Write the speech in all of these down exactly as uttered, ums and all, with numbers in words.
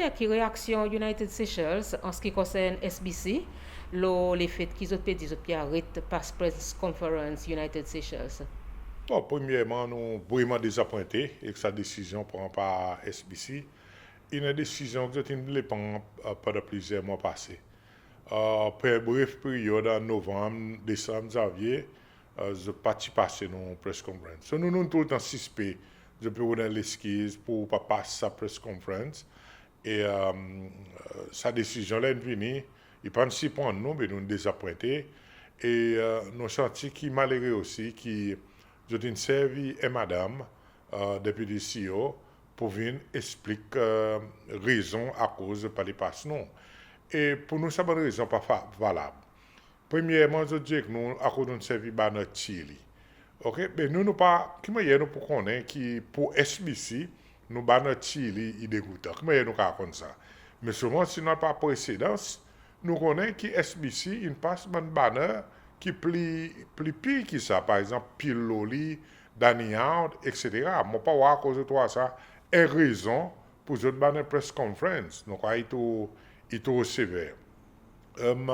Ki reaksyon United Seychelles an se ki konsern S B C lo lefet ki zot pe dir zot pe aret pas press conference United Seychelles? Bon, premyerman, nou vreman dezapwente ek sa desizyon pran par S B C. I en desizyon ki zot in le pran, e, pandan plizyer mwan pase. E, pou en bref peryod an Novanm, Desanm, Zanvye, e, zot pa ti pase nou press conference. So, nou, nou toultan sispek zot pe rod leskiz pour pa pas sa press conference. E, e, sa desizyon la in vini, i pa'n sirprann nou, be nou dezapwente. E, e, nou santi ki malere osi ki zot in servi en madanm, e, Deputy C E O, pour vin eksplik, e, rezon akoz pa le pas nou. E pour nou, sa bann rezon pa fa-, valab. Premyerman, zot dir ek nou akoz nou servi banner Chili. OK, be nou, nou pa, ki mannyer nou pou konnen ki pour S B C, nou banner Chili i degoutan? Ki mannyer nou kapab konn sa? Me selman si nou al par presedans, nou konnen ki S B C in pas bann banner ki pli, pli pir ki sa, par egzanp, Pil Loli, Dining Out, et cetera. Mon pa war akoz zot war sa en rezon pour zot bann press conference. Donk, i tro, i tro sever. Em,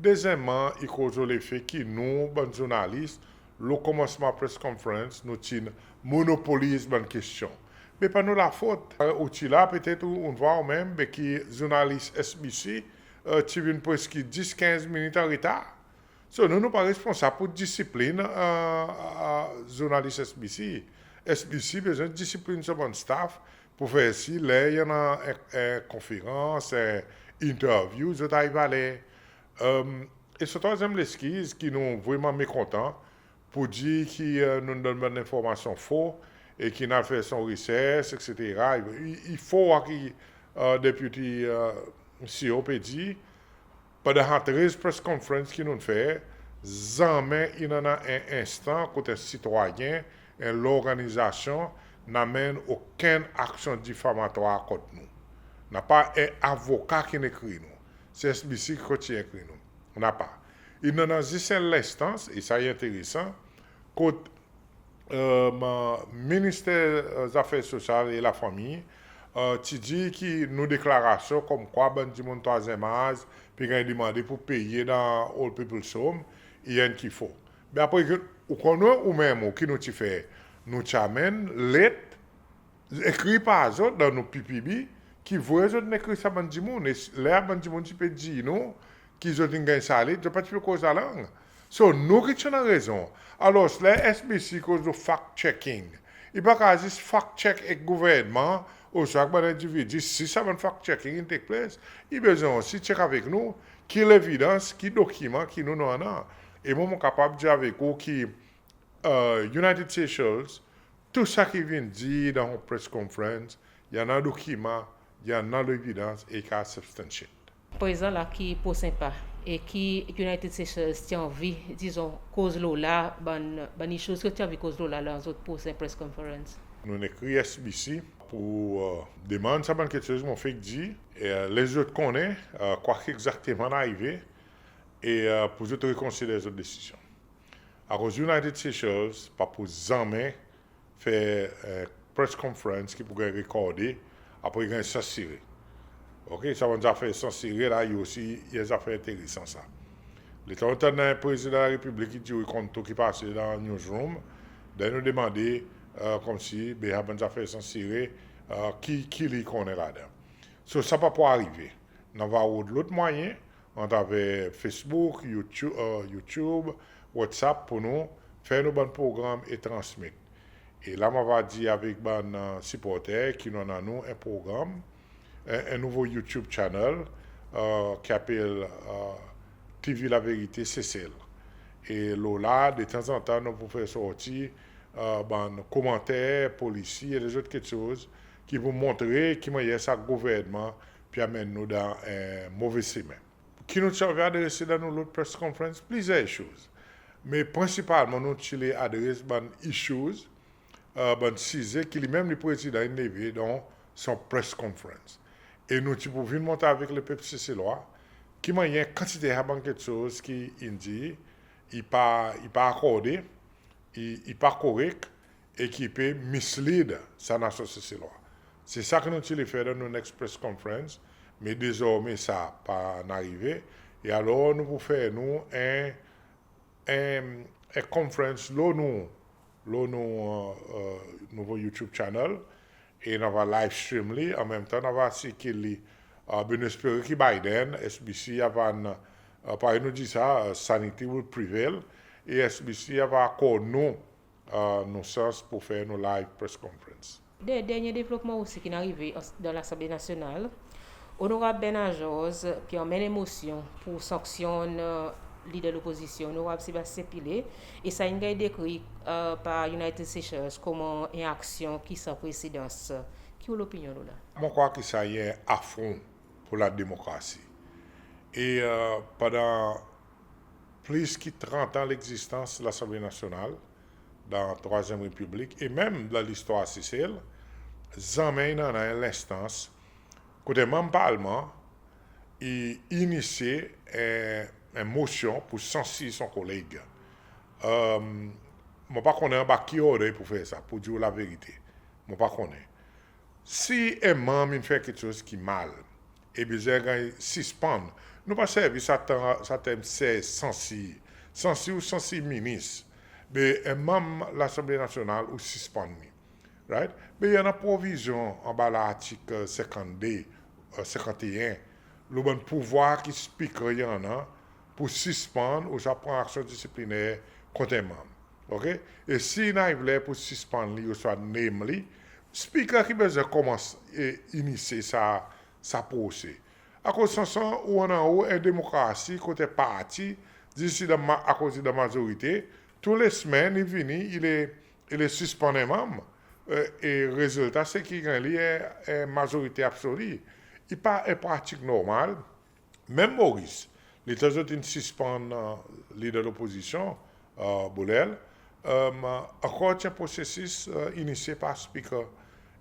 dezyenmman, i koz lo lefe ki nou, bann zournalis, lo konmansman press conference, nou ti'n monopoliz bann kestyon. Me pa nou lafot. Ou'n dir la, petet ou, ou'n war ou menm, be ki zournalis S B C, e, ti vin preski dis, kenz minit an retar. So, nou, nou pa responsab pour disiplin, e, e, zournalis S B C. S B C bezwen disiplin son bann staff pour fer sir ler i annan en, en konferans, en interview, zot ariv aler. Em, e sa trwazyenm leskiz ki nou vreman mekontan pour dir ki, e, nou'n donn bann lenformasyon fo e ki nou al fer son resers, et cetera. I, i, i fo war ki, e, Deputy, e, C E O pe dir, pandan sa trez press conference ki nou'n fer, zanmen in annan en enstan kot en sitwayen, en lorganizasyon, napa menm okenn aksyon difamatwar kont nou. Napa en avoka ki'n ekrir nou. Se S B C ki kontinyen ekrir nou. Napa. In annan zis en lenstans, e sa i enteresan, kot, e, Minister, e, Zafer Sosyal e Lafanmir, e, ti dir ki nou deklarasyon konmkwa bann dimoun trwazyenm az pe ganny demande pour peye dan Old People's Home, i enn ki fo. Me apre, ou konnen ou menm ou ki nou ti fer, nou ti anmenn let ekri par zot dan nou P P B, ki vre zot in ekri sa bann dimoun. E ler bann dimoun ti pe dir nou ki zot in ganny sa let, zot pa ti pe koz lalang. So, nou ki ti annan rezon. Alors, ler S B C koz lo fact checking, i pa kapab zis fact check ek gouvernman, ouswa ek bann endividi, si sa bann fact checking in take place, i bezwen osi check avek nou ki levidans, ki dokiman ki nou, nou annan. E mwan, mon kapab dir avek ou ki, e, United Seychelles, tou sa ki vin dir dan press conference, i annan dokiman, i annan levidans e i kapab substantiate. Prezan la, ki prosen pa e ki United Seychelles ti anvi, dizon, koz lo la, bann, bann issues ki ti anvi koz lo la dan zot prosen press conference? Nou'n ekri S B C pour, e, demann sa bann keksoz mon fek dir, e, e, les zot konnen, e, kwa ki egzakteman in arive, e, e, pour zot rekonsider zot desizyon. Akoz United Seychelles pa pou zanmen fer, e, press conference ki pou ganny rekorde, apre ganny sansire. OK, sa bann zafer sansire la, i osi, i en zafer enteresan sa. Letan ou tann en Prezidan Larepiblik ki dir ou i konn tou ki pase dan newsroom, then nou demande, e, konmsi, be sa bann zafer sansire, e, ki, ki li konnen ladan. So, sa pa pou arive. Nou ava rod lot mwayen, atraver Facebook, YouTube, e, YouTube, WhatsApp pour nou fer nou bann progranm e transmet. E la mon ava dir avek bann, e, siporter ki nou annan nou en progranm, en, en nouvo YouTube channel, e, ki apel, e, T V La Vérité Sesel. E lo la, detanzantan, nou pou fer sorti, e, bann komanter, polisi e lezot keksoz ki pou montre ki mannyer sa gouvernman pe anmenn nou dan en move semen. Ki nou ti anvi adrese dan nou lot press conference, plizyer issues. Me prensipalman, nou ti le adres bann issues, e, bann size ki li menm li Prezidan in leve dan son press conference. E nou ti pou vin montre avek lepep Seselwa ki mannyer kantite sa bann keksoz ki in dir, i pa, i pa akorde, i, i pa korek, e ki pe mislead sa nasyon Seselwa. Se sa ki nou ti le fer dan nou next press conference, me dezormen sa pa'n arive. E alor nou pou fer nou en, en, en conference lo nou, lo nou, e, e, nouvo YouTube channel. E nou ava live stream li, anmenmtan nou ava sirkil li. E, be nou espere ki by then, S B C ava, e, parey nou dir sa, e, sanity will prevail. E S B C ava akord nou, e, nou sans pour fer nou live press conference. De, dernyen devlopman osi ki'n arive an, dan Lasanble Nasyonal, Onorab Bernard Georges pe anmenn en mosyon pour sanksyonn, e, lider lopozisyon, Onorab Sebastien Pillay, e sa in ganny dekri, e, par United Seychelles konman en aksyon ki san presedans. Ki ou lopinyon lo la? Mon krwar ki sa i en afron pour la demokrasi. E, e, pandan plis ki trant an legzistans Lasanble Nasyonal, dan Trwazyenm Repiblik, e menm dan listwar Sesel, zanmen in annan en lenstans kot en manm Parlman i inisye en, en mosyon pour sansir son koleg. E, mon pa konnen anba ki order i pou fer sa, pour dir ou laverite. Mon pa konnen. Si en manm in fer keksoz ki mal, e bezwen ganny sispann, nou pa servi sa tan, sa term se sansir. Sansir, ou sansir minis. Be en manm Lasanble Nasyonal, ou sispann li. Right? Be i annan provizyon anba lartik, e, senkannde, e, senkanteyen, lo bann pouvwar ki Speaker i annan pour sispann ouswa pran aksyon disipliner kont en manm. OK? E si in ariv ler pour sispann li ouswa name li, Speaker ki bezwen konmans, e, inisye sa, sa prose. Akoz sansan ou annan ou en demokrasi kot en parti, dir si dan ma-, akoz i dan mazorite, tou le semenn i vini, i le, i le sispann en manm, e, e rezilta se ki i ganny li en, en mazorite absoli. I pa en pratik normal. Menm Maurice, letan zot in sispann, e, lider lopozisyon, e, Bourlel, e, ankor ti en prosesis, e, inisye par Speaker.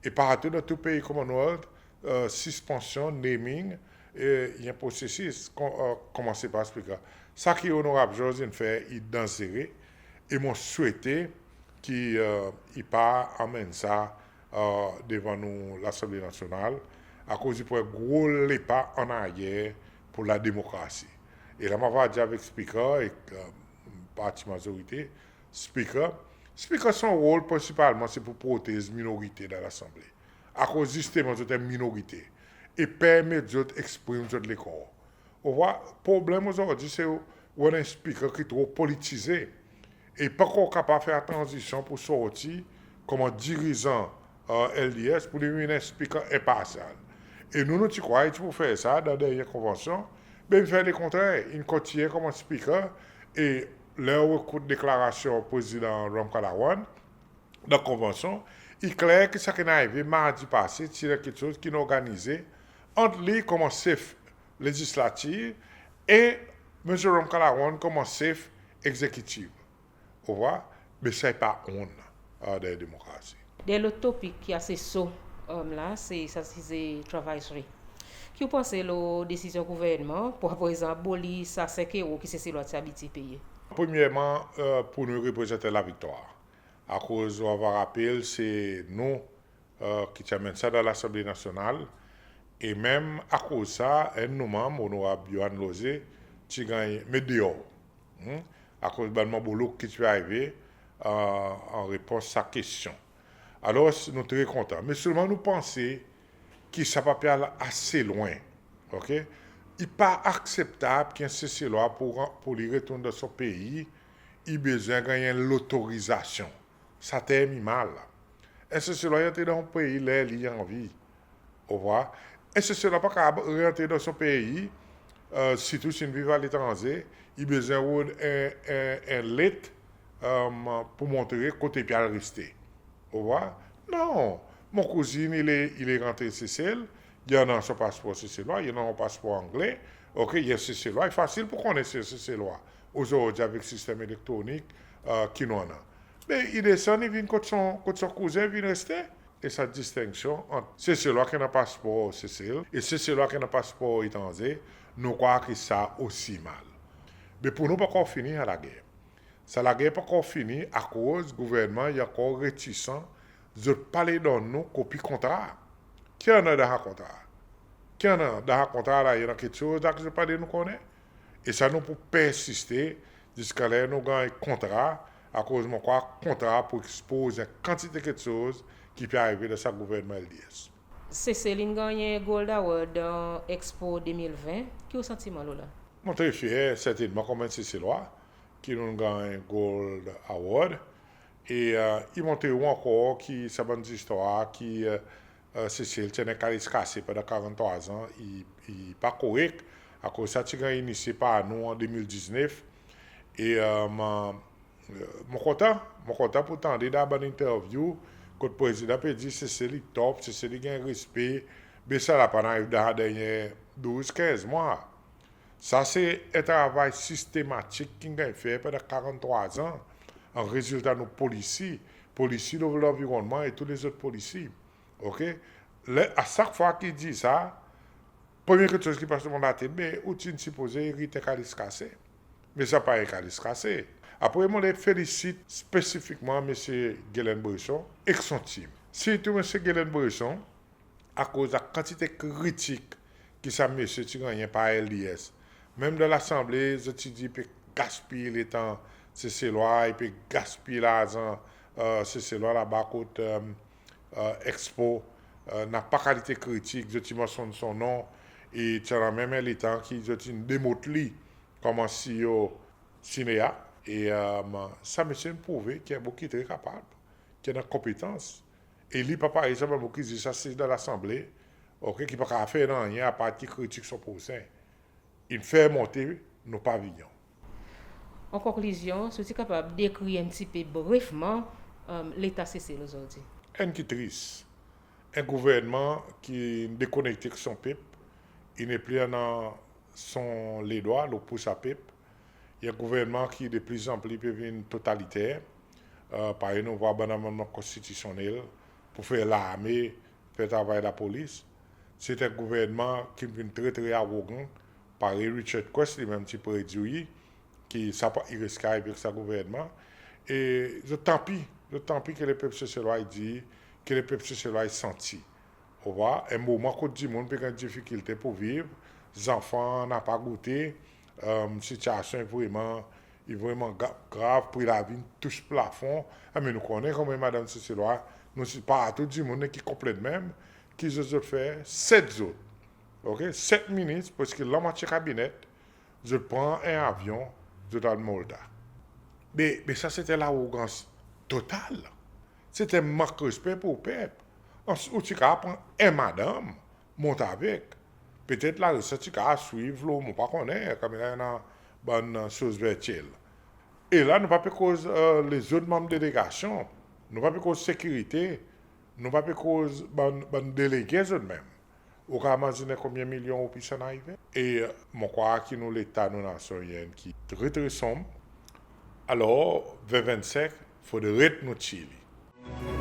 E partou dan tou pei Commonwealth, e, sispansyon, naming, e, i en prosesis kon-, e, konmanse par Speaker. Sa ki Onorab Georges in fer i danzere, e mon swete ki, e, i pa anmenn sa, e, devan nou Lasanble Nasyonal, akoz i pou en gro lepa annaryer pour la demokrasi. E la mon ava dir avek Speaker e, e, parti mazorite, Speaker, Speaker son rol prensipalman se pour protez minorite dan Lasanble. Akoz zisteman zot en minorite. E permet zot eksprim zot lekor. Ou war, problenm ozordi se ou annan en Speaker ki tro politize. E pa ankor kapab fer tranzisyon pour sorti konman dirizan, e, L D S pour li vin en Speaker enparsyal. E nou, nou ti krwar i ti pou fer sa dan dernyen konvansyon, be in fer lekontrer, in kontinyen konman Speaker, e ler ou ekout deklarasyon Prezidan Ramkalawan, dan konvansyon, i kler ki sa ki'n arive Mardi pase, ti en keksoz ki'n organize ant li konman sef lezislatif e Msye Ramkalawan konman sef egzekitif. Ou war, be sa i pa onn, e, dan demokrasi. Dernyen lot topik ki ase so, e, la, se sa, se travay free. Ki ou panse lo desizyon gouvernman pour aprezan aboli sa senk euro ki Seselwa ti abitye peye? Premyerman, e, pour nou reprezant laviktwar. Akoz ou ava rapel, se nou, e, ki ti anmenn sa dan Lasanble Nasyonal. E menm akoz sa, enn nou manm, Onorab Yohann Loze, ti ganny met deor. Hmm? Akoz bann manboulouk ki ti arive, e, an repons sa kestyon. Alors, nou tre kontan. Me selman nou panse ki sa pa pe al ase lwen. OK? I pa akseptab ki en Seselwa pour, pour li retourn dan son pei, i bezwen ganny en lotorizasyon. Sa term i mal. En Seselwa i antre dan son pei ler li anvi. Ou war? En Seselwa pa kapab re-antre dan son pei, e, sirtou si in viv aletranze, i bezwen rod en, en, en let, e, pour montre kote i pe al reste. Ou war? Non. Mon kouzin, i le, i le rantre Sesel, i annan son paspor Seselwa, i annan son paspor Angle, OK, i en Seselwa, i fasil pour konnen si en Seselwa ozordi avek sistenm elektronik, e, ki nou annan. Be i desann, i vin kot son, kot son kouzin, vin reste. E sa distenksyon ant Seselwa ki annan paspor Sesel e Seselwa ki annan paspor etranze, nou krwar ki sa osi mal. Be pour nou pa ankor fini sa lager. Sa lager pa ankor fini akoz gouvernman i ankor retisan, zot pa le donn nou kopi kontra. Ki annan dan sa kontra? Ki annan dan sa kontra la? I annan keksoz la ki zot pa le nou konnen? E sa nou pou persiste ziska ler nou ganny kontra, akoz mon krwar kontra pou ekspoz en kantite keksoz ki pe arive dan sa gouvernman L D S. Sesel in ganny Gold Award dan Expo de mil ven. Ki ou santiman lo la? Mon tre fyer, sertennman, konman en Seselwa, ki nou'n ganny Gold Award. E i montre ou ankor ki sa bann zistwar ki Sesel ti annan en kalis kase pandan karanntrwa an, i, i pa korek, akoz sa ti ganny inisye par nou an de mil diznef. E mon kontan, mon kontan pou tande dan bann interview kot Prezidan pe dir Sesel i top, Sesel i ganny respe, be sa la pa'n ariv dan dernyen douz, kenz mwan. Sa se en travay sistematik ki'n ganny fer pandan karanntrwa an, an rezilta nou polisi, polisi lo lanvironnman e tou lezot polisi. OK? Ler, a sak fwa ki dir sa, premye keksoz ki pas lo mon latet, be ou ti'n sipoze erit en kalis kase. Me sa pa en kalis kase. Apre, mon le felisit spesifikman Msye Gelen Bresson ek son tim. Sirtou Msye Gelen Bresson, akoz lakantite kritik ki sa msye ti gannyen par L D S. Menm dan Lasanble, zot ti dir i pe gaspiy letan Seselwa, i pe gaspiy larzan Seselwa laba kot Expo. Napa kalite kritik, zot ti mansyonn son non, e ti annan menm en letan ki zot ti'n demot li konman CEO Sinea. E sa msye in prouve ki en boug ki tre kapab, ki annan konpetans. E li pa parey sa bann boug ki zis asiz dan Lasanble, OK, ki pa kapab fer nanryen apard ki kritik son prosen. In fer monte nou paviyon. An konklizyon, si ou ti kapab dekrir en pti pe brefman leta Sesel ozordi? Enn ki tris, en gouvernman ki dekonekte ek son pep, i nepli annan son ledwa lo pous a pep. I en gouvernman ki de plizanpli pe vin totaliter. Parey nou vwar bann amannman konstitisyonnel pou fer larme fer travay lapolis. Se en gouvernman ki'n vin tre, tre arogan. Parey Richard Quest li menm ti predwi ki sa pa, i riske arive ek sa gouvernman. E zot tanpi, zot tanpi ki lepep Seselwa i dir, ki lepep Seselwa i santi. Ou war, en moman kot dimoun pe ganny difikilte pou viv, zanfan napa goute, sityasyon i vreman, i vreman grav, pri lavi in tous plafon. Anben, nou konnen konman madanm Seselwa, nou si partou dimoun ki konplenn menm, ki zot, zot fer, set zot, OK, set minis, preski lanmwatye kabinet, zot pran en avyon, zot al Malta. Be, be sa se te larogans total. Se te mank respe pour pep. Ou ti kapab pran en madanm mont avek. Petet lares ti kapab swiv lo, mon pa konnen, kamera i annan bann soz virtyel. E la nou pa pe koz lezot manm delegasyon, nou pa pe koz sekirite, nou pa pe koz bann, bann delege zot menm. Ou kapab mazinen konbyen milyon roupi sa in arive? E mon krwar ki nou leta nou nasyon i enn ki tre, tre sonm. Alor, ven vennsenk, fodre nou tir li.